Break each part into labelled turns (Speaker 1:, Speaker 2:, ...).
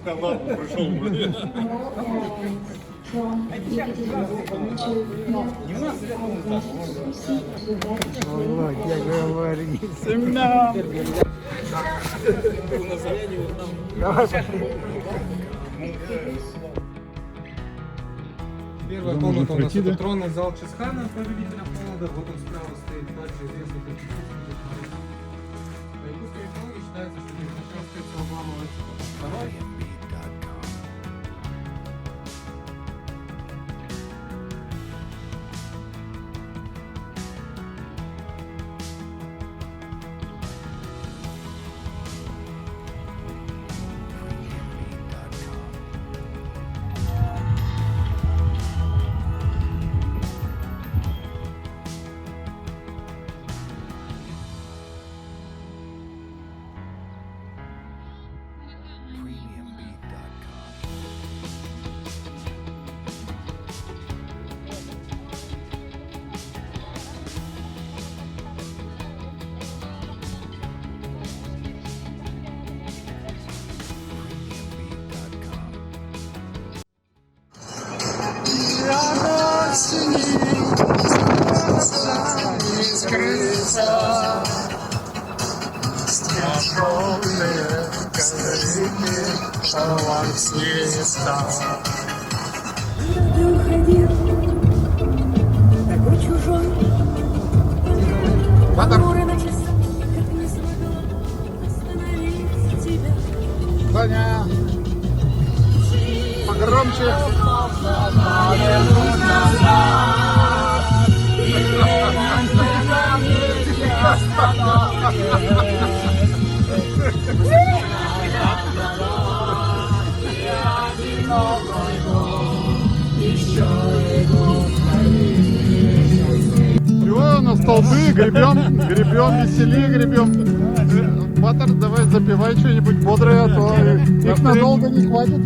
Speaker 1: Да ладно, пришел.
Speaker 2: Володя говорит. Давай
Speaker 3: Первая
Speaker 4: Куда
Speaker 3: комната
Speaker 4: можно
Speaker 3: у нас
Speaker 4: пройти,
Speaker 3: это
Speaker 4: да?
Speaker 3: тронный зал Чесхана, повелителя холода. Вот он справа стоит, также известный как якутский Дед Мороз. По якутской мифологии считается, что перед началом кольца обламывается потом второй.
Speaker 5: Ты уходил, такой чужой. Хмурый на часах, как не смогла остановить тебя.
Speaker 2: Саня, погромче.
Speaker 4: Все, на столбы, гребем, гребем, весели, гребем. Батор, давай запивай что-нибудь бодрое, а то их надолго не хватит.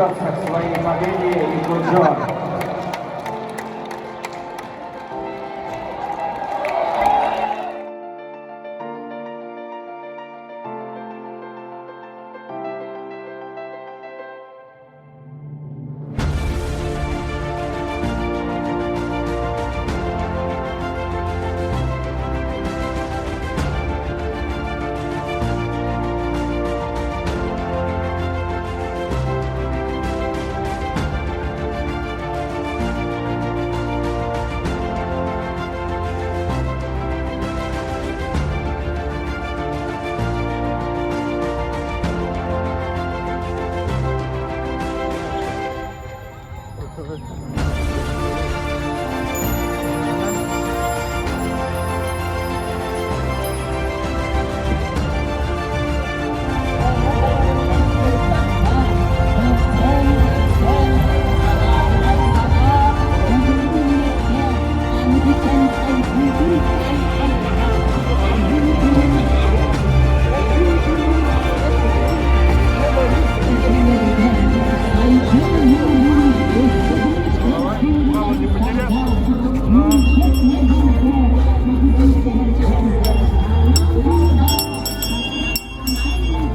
Speaker 1: вернется к своей победе и Гуджон.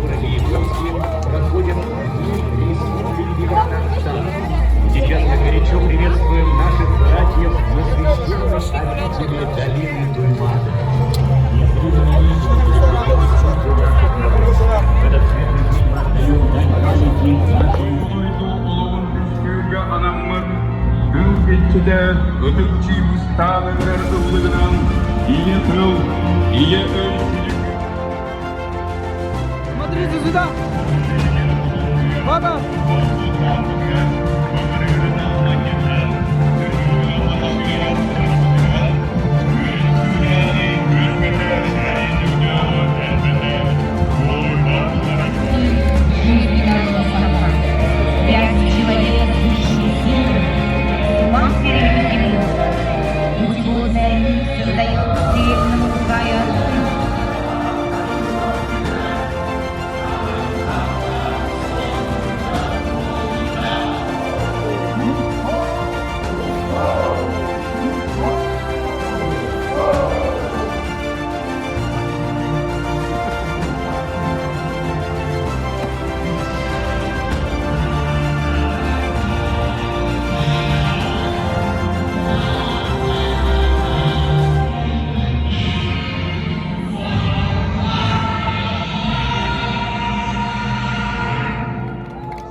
Speaker 6: Городе Якутске проходят Дни Республики Татарстан. Сейчас мы горячо приветствуем наших братьев на священной обители долины Туймазы. В этот светлый день мы отдаем дань памяти нашим
Speaker 7: Анаммыт тыл иччитэ ытык чыыбыстааныргар ыллыгынан ийэ тыл, ийэ өй
Speaker 3: Смотрите сюда! Папа!
Speaker 8: Пять человек высшей силы, ума перевели ему. Путеводная нить создает сильному краю.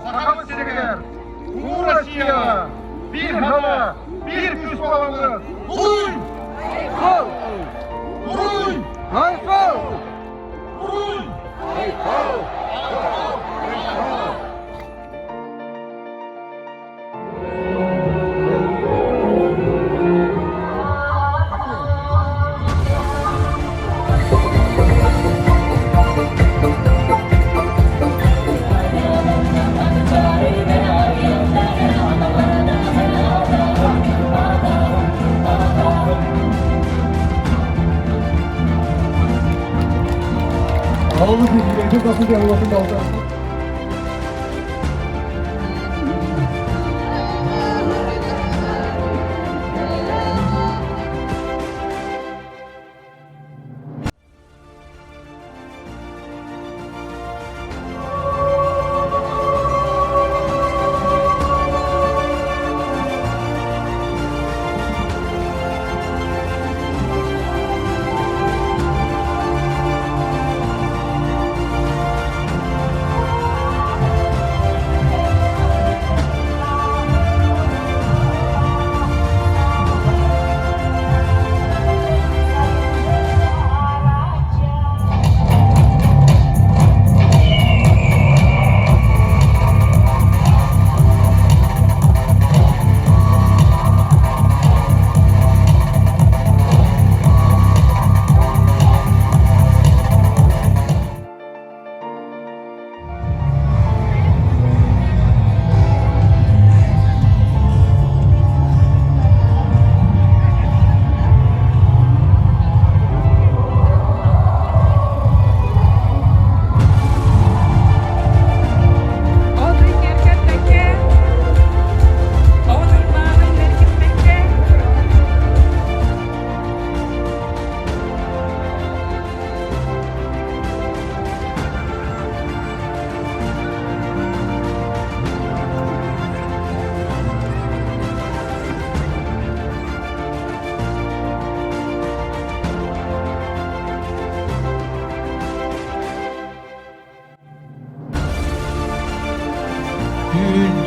Speaker 7: Сахабыт сиригэр, Улуу Россия, биир санаа, биир күүс буоламмыт. Уруй!
Speaker 3: Айхал!
Speaker 7: Уруй!
Speaker 3: Айхал!
Speaker 7: Уруй!
Speaker 3: Айхал!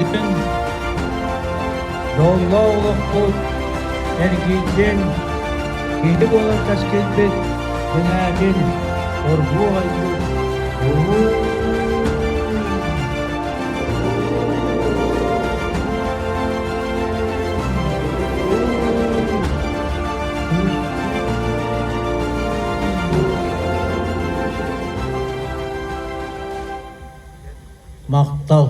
Speaker 1: Бүтүн дьоллоох олохпут эргийдин, киһи буолан кэскилбит күнээтин оргуу айбыт улуу Махтал.